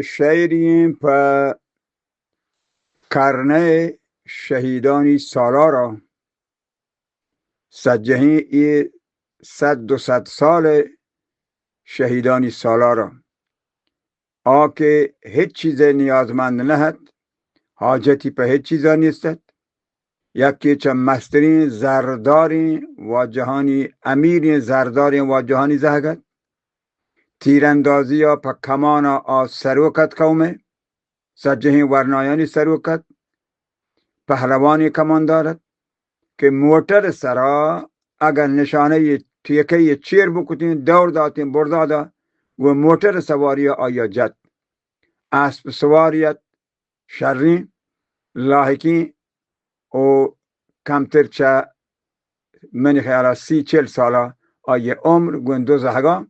شعریں پہ کرنئے شہیدانی سالارا، سجہیں اے صد دو صد سال شہیدانی سالارا، آ کہ ہچ چیزے نیازمند نہ ات، حاجتی پہ ہچ چیزا نیست ات، یکے چہ مستریں زرداریں واجہانی، امیریں زرداریں واجہانی زہگ ات۔ تیراندازیا پہ کمانا آ سروک ات قومئے، سجہیں ورنایانی سروک ات، پہلوانیں کماندار ات کہ موٹر سرا اگاں نشانہ ٹیکہ چیر بکتیں، دور داتیں، برزادا گوں موٹر سواریا آیا جت۔ اسپ سواری ات، شریں، لاحقیں و کمتر چہ منی خیالا سی چل سالا آئی عمر گوں دو زہگاں۔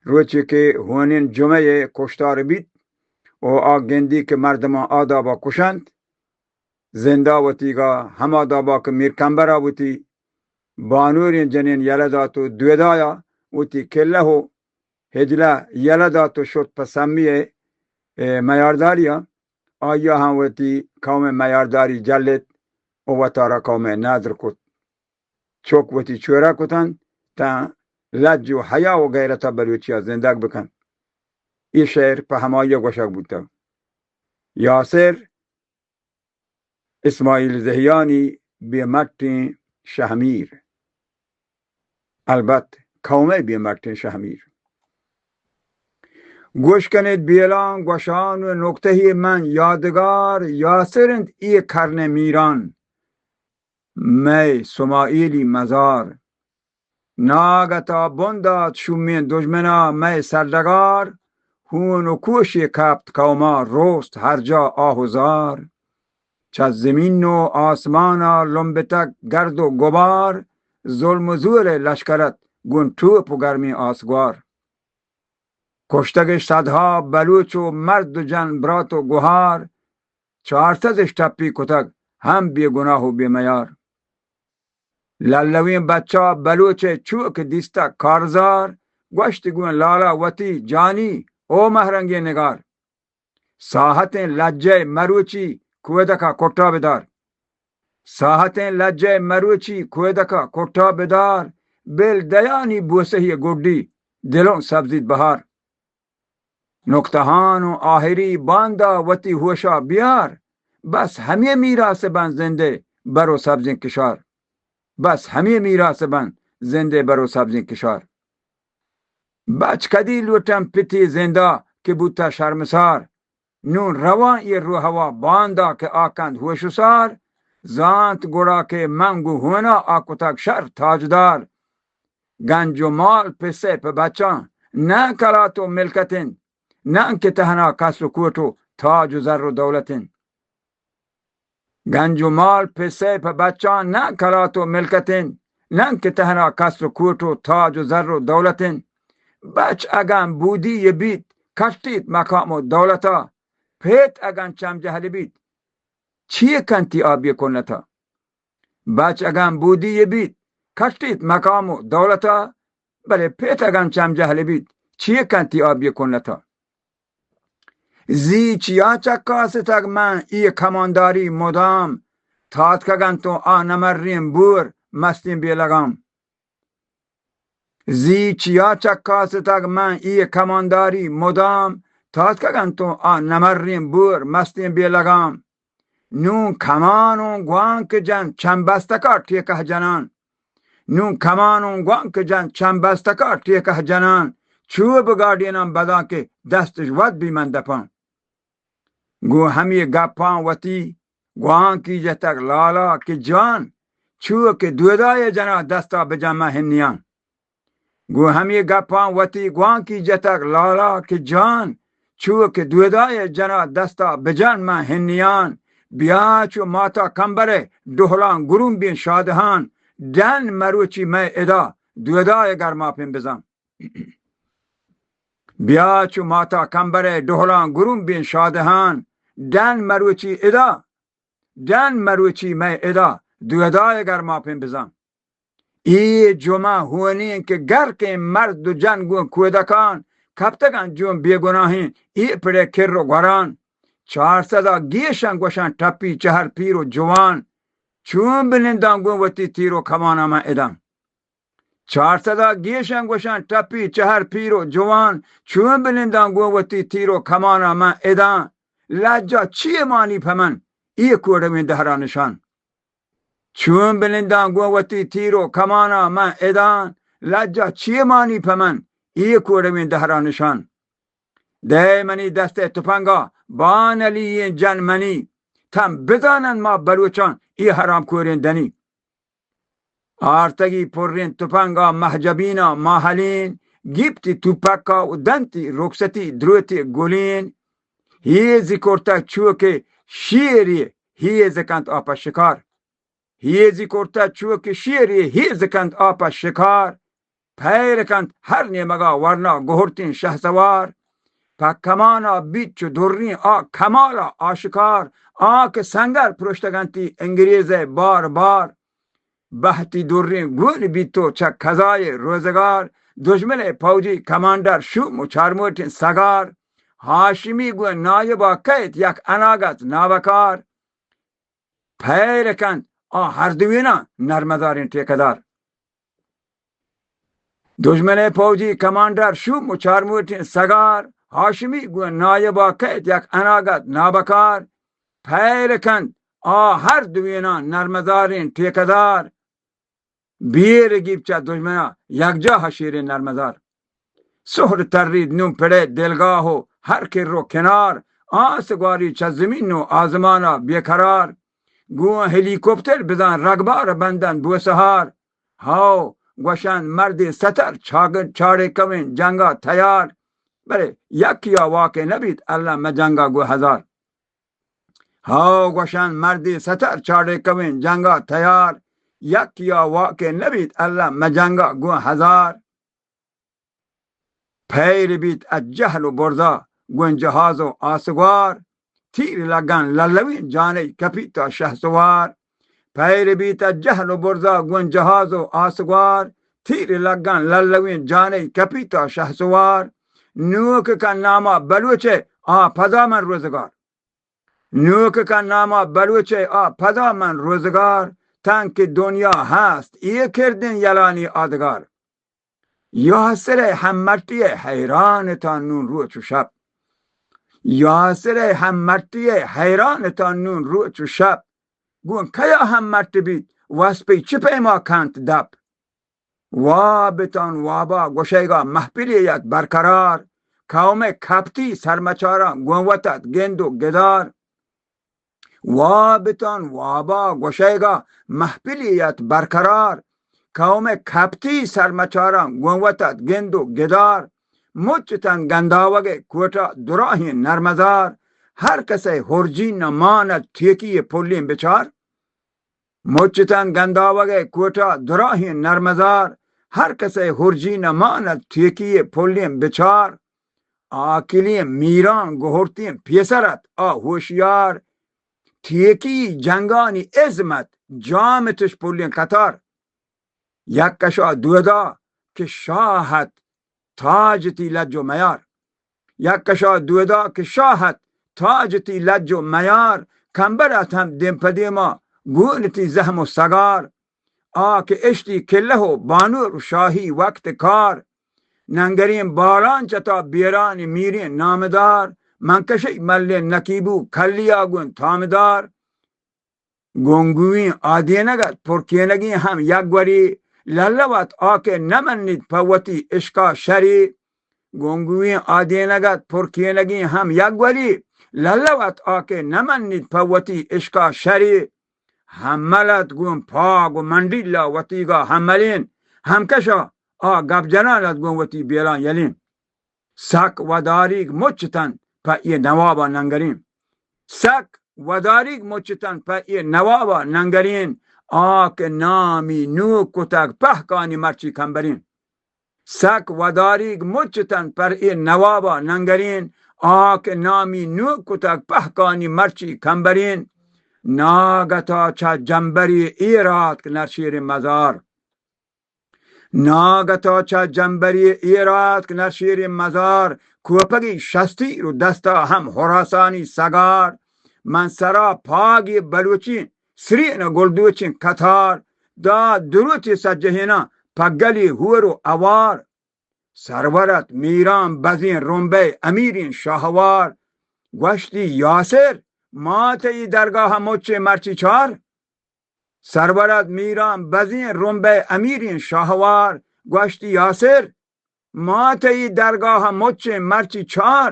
روچے کہ ہونیں جمعہ کشتار بیت و آ گندی کہ مردماں آ دابا کشنت، زندا وتیگا ہما دابا کہ میر کمبرا وتی بانوریں جنین یلہ دات و دودایا وتی کلہ و ہجلہ یلہ دات و شت پہ سمی ء، اے، میارداریا۔ آیا ہم وتی قوم میارداری جلت و وتارا قوم ندر کت۔ چک وتی چورہ کتنت تاں لج و حیا و غیرتا بلوچیا زندگ بکنت۔ اے شعر پہ ہمایا گوشگ بوتگ۔ یاسر اسماعیل زہیانی بے مٹیں شہمیر۔ البت قومئے بے مٹیں شہمیر۔ گوش کنیت بیلاں گوشان و نکتہے من یادگار، یاسر انت اے کرن میران، مئے سماعیلی مزار۔ ناگتا بن دات شومیں دژمنا مئے سرڈگار، ہون و کوشے کپت قوما رست ہر جا آہ و زار۔ چہ زمین و آسمانا لمبتگ گرد و گبار، ظلم و زورئے لشکر ات گون ٹوپ و گرمیں آسگوار۔ کشتگش صدہا بلوچ و مرد و جن برات و گہار، چارصدش ٹپی کتگ ہم بے گناہ و بے میار۔ للویں بچا بلوچئے چو کہ دیستگ کارزار، گوشت گوں لالا وتی جانی او مہرنگیں نگار۔ ساہتیں لجئے مروچی کودکا کٹا بدار۔ ساہتیں لجئے مروچی کودکا کٹا بدار، بل دیانی بوسہی گڈی دلوں سبزیت بہار۔ نکتہان و آہری باندا وتی ہوشا بیار، بس ہمے میراث بن زندے برو سبزیں کشار۔ بس ہمے میراث بن زندے برو سبزیں کشار۔ بچ کدی لوٹن پتی زندا کہ بوتا شرمسار۔ نون رواں اے روہوا باندا کہ آ کنت ہوش و سار، زانت گڑا کہ من گوں ہونا آ کتگ شر تاجدار۔ گنج و مال پسے پہ بچاں نہ کلات و ملکت انت، نہ کہ تہنا کس و کوٹ و تاج و زر و دولت انت۔ گنج و مال پسے پہ بچاں نہ کلات و ملکت انت، نہ کہ تہنا کس و کوٹ و تاج و زر و دولت انت۔ بچ اگاں بودی یے بیت، کٹیت مقام و دولتا، پت اگاں چم جہل بیت، چی کنتی آ بے کنتا؟ بچ اگاں بودی یے بیت، کٹیت مقام و دولتا، بلے پت اگاں چم جہل بیت، چی کنتی آ بے کنتا؟ زی چیا چکاستگ من اے کمانداری مدام، تاتکگ انت و آ نمریں بور مستیں بے لگام۔ زی چیا چکاستگ من اے کمانداری مدام، تاتکگ انت و آ نمریں بور مستیں بے لگام۔ نوں کمان و گوانک جن چم بستکا ٹیکہ جنان۔ نوں کمان و گوانک جن چم بستکا ٹیکہ جنان۔ چو بگاڈیناں بداں کہ دستش وت بی من دپاں۔ گوں ہمے گپاں وتی گوانکی جتگ لالا کہ جان، چو کہ دودائے جنا دستا بجن من ہنیاں۔ گوں ہمے گپاں وتی گوانکی جتگ لالا کہ جان، چو کہ دودائے جنا دستا بجن من ہنیان۔ بیا چو ماتا کمبرے ڈہلاں گرومبیں شادہان، ڈن مروچی مئے ادا دودائے گرماپیں بزان۔ بیا چو ماتا کمبرے ڈہلاں گرومبیں شادہان، ڈن مروچی ادا، ڈن مروچی مئے ادا دودائے گرماپیں بزان۔ اے جمعہ ہونیں کہ گرکیں مرد و جن گوں کودکان، کپتگاں جون بے گناہیں اے پڑے کر و گوران۔ چار سدا گیشاں گوشاں ٹپی چہر پیر و جوان، چون بننداں گون وتی تیر و کماناں من اداں۔ چار سدا گیشاں گوشاں ٹپی چہر پیر و جوان، چون بننداں گون وتی تیر و کماناں من اداں۔ لجا چیے مانی پہ من اے کوڑویں دہرا نشان؟ چون بننداں گون وتی تیر و کماناں من اداں، لجا چیے مانی پہ من اے کوڑویں دہرا نشان؟ دئے منی دست ء تپنگا بان علی ایں جن منی، تم بزانن ما بلوچاں اے حرام کوریں دنی۔ آرتگی پریں تپنگا مہجبینا ماہلین، گیپتی توپکا و دنتی رخصتی دروتی گلین۔ ہیزی کرتگ چو کہ شیری ہیز کنت آ پہ شکار۔ ہیزی کرتگ چو کہ شیری ہیز کنت آ پہ شکار۔ پیر کنت ہر نیمگا ورنا گہرتیں شہسوار۔ پہ کمانا بیت چو دریں آ کمالا آشکار۔ آ کہ سنگر پروشتگنتی انگریزئے بار بار۔ بہتی دریں گون بیت و چہ قضائے روزگار۔ دژمنئے پوجی کمانڈر شوم و چارموٹیں سگار۔ ہاشمی گون نایبا کئیت یک اناگت نابکار۔ پیر کنت آ ہر دویناں نرمداریں ٹیکدار۔ دژمنئے پوجی کمانڈر شوم و چارموٹیں سگار، ہاشمی گون نایبا کئیت یک اناگت نابکار۔ پیر کنت آ ہر دویناں نرمداریں ٹیکدار۔ بیر گیپت چہ دژمنا یکجاہ شیریں نرمدار۔ سہر تریت نوں پڑئے دلگاہ و ہر کر و کنار، آس گواری چہ زمین و آزمانا بے قرار۔ گوں ہیلی کوپٹر بزاں رگبار بندن بوسہار۔ ہاو گوشن مردے ستر چاگ-، چاڑے کویں جنگا تیار۔ بلے یکیا واکے نبیت اللہ مہ جنگا گوں ہزار۔ ہاو گوشن مردے ستر چاڑے کویں جنگا تیار۔ یکیا واکے نبیت اللہ مہ جنگا گوں ہزار۔ پیر بیت از جہل و برزا گون جہاز و آسگوار۔ تیر لگن للویں جانئی کپیتا شہسوار۔ پیر بیت از جہل و برزا گون جہاز و آسگوار۔ تیر لگن للویں جانئی کپیتا شہسوار۔ نوک کن ناما بلوچئے آ پدا من روزگار۔ نوک کن ناما بلوچئے آ پدا من روزگار۔ تنکہ دنیا ہست اے کردیں یلانی آدگار۔ یاسرئے ہممٹیئے حیران تاں نوں روچ و شپ۔ یاسرئے ہممٹیئے حیران تاں نوں روچ و شپ۔ گوں کیا ہممٹ بیت وسپی چہ پیما کنت دپ۔ واب تاں وابا گوشئیگا محفلے ات برقرار۔ قومئے کپتی سرمچاراں گوں وت ات گند و گدار۔ واب تاں وابا گوشئیگا محفلے ات برقرار۔ قومئے کپتی سرمچاراں گوں وت ات گند و گدار۔ مچ تاں گنداوگئے کوٹا دراہیں نرمزار۔ ہر کسئے ہرجی نہ مانت ٹیکی پلیں بچار۔ مچ تاں گنداوگئے کوٹا دراہیں نرمزار۔ ہر کسئے ہرجی نہ مانت ٹیکی پلیں بچار۔ آکلیں میران گہرتیں پیسر ات آ ہوشیار۔ ٹیکی جنگانی ازم ات جام تش پلیں قطار۔ یک کشا دودا کہ شاہ ات تاج تی لج و میار۔ یک کشا دودا کہ شاہ ات تاج تی لج و میار۔ کمبر ات ہم دیم پہ دیما گون تی زہم و سگار۔ آ کہ اشتی کلہ و بانور و شاہی وقت کار۔ ننگریں بالان چتا بیران میریں نامدار۔ من کشی ملیں نکیبو کلیا گون تامدار۔ گونگویں آدینگ ات پر کینگیں ہم یک گوری۔ للو ات آ کہ نہ منیت پہ وتی عشقا شری۔ گونگویں آدینگ ات پر کینگیں ہم یک گوری۔ للو ات آ کہ نہ منیت پہ وتی عشقا شری۔ ہمل ات گوں پاگ و منڈیلا وتیگا ہملین۔ ہمکشا آ گپ جنان ات گوں وتی بیران یلین۔ سک وداریگ مچ تن پہ اے نوابا ننگرین۔ سک وداریگ مچ تن پہ اے نوابا ننگرین۔ آ کہ نامی نوک کتگ پہکانی مرچی کمبرین۔ سک وداریگ مچ تن پر اے نوابا ننگرین۔ آ کہ نامی نوک کتگ پہکانی مرچی کمبرین۔ ناگتا چہ جمبری ایر آتک نرشیریں مزار۔ ناگتا چہ جمبری ایر آتک نرشیریں مزار، کوپگی شستیر و دستا ہم ہراسانی سگار۔ من سرا پاگی بلوچیں سرین و گلدوچیں کتار، دات دروتی سجہیناں پہ گلی ہور و اوار۔ سرورت میران بزیں رمبئے امیریں شاہوار۔ گوشتی یاسر، ما تئی درگاہ مچیں مرچی چار۔ سرورت میران بزیں رمبئے امیریں شاہوار۔ گوشتی یاسر، ما تئی درگاہ مچیں مرچی چار۔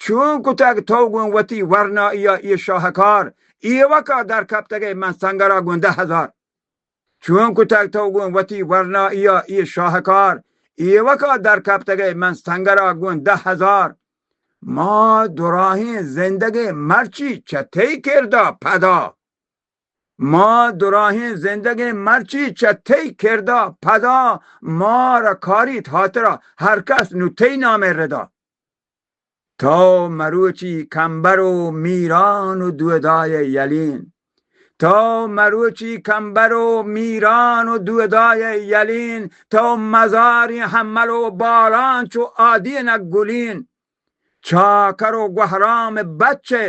چون کتگ تو گوں وتی ورنائیا اے شاہکار؟ ایوکا در کپتگئے من سنگرا گوں دہ ہزار۔ چون کتگ تو گوں وتی ورنائیا اے شاہکار؟ ایوکا در کپتگئے من سنگرا گوں دہ ہزار۔ ما دراہیں زندگیں مرچی چہ تئی کردا پدا۔ ما دراہیں زندگیں مرچی چہ تئی کردا پدا، مارا کاریت ہاترا ہر کس نوں تئی نامئے ردا۔ تو مروچی کمبر و میران و دودائے یلین۔ تو مروچی کمبر و میران و دودائے یلین۔ تو مزاریں ہمل و بالان چو آدینک گلین۔ چاکر و گوہرام بچے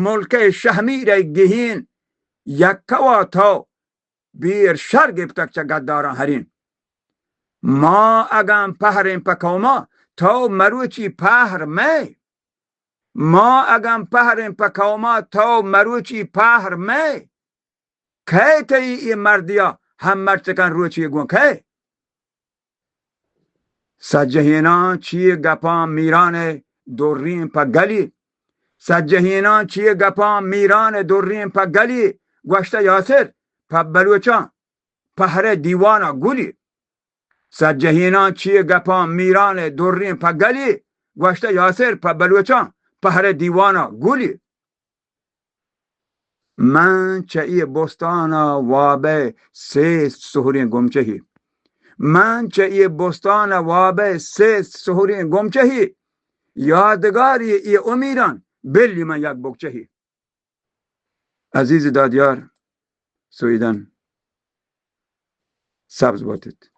ملکئے شہمیرئے گہین۔ یکوا تو بیر شر گپتگ چہ گداراں ہرین۔ ما اگاں پہریں پہ قوما، تو مروچی پہر مئے۔ ما اگاں پہریں پہ قوما، تو مروچی پہر مئے۔ کئے تئی اے مردیا ہم مرچکاں روچی گوں کئے؟ سجہیناں چی گپاں میران ء دریں پہ گلی۔ سجہیناں چی گپاں میران ء دریں پہ گلی۔ گوشتہ یاسر پہ بلوچاں پہرے دیوانا گلی۔ سجہیناں چی گپاں میران ء دریں پہ گلی۔ گوشتہ یاسر پہ بلوچاں پہرے دیوانا گلی۔ من چہ اے بستان ء واب ء سیست سہریں گمچہی۔ من چہ اے بستان ء واب ء سیست سہریں گمچہی۔ یادگاری اے امیران بلی من یک بکچہی۔ عزیز دادیار، سویدن، سبز باتیت۔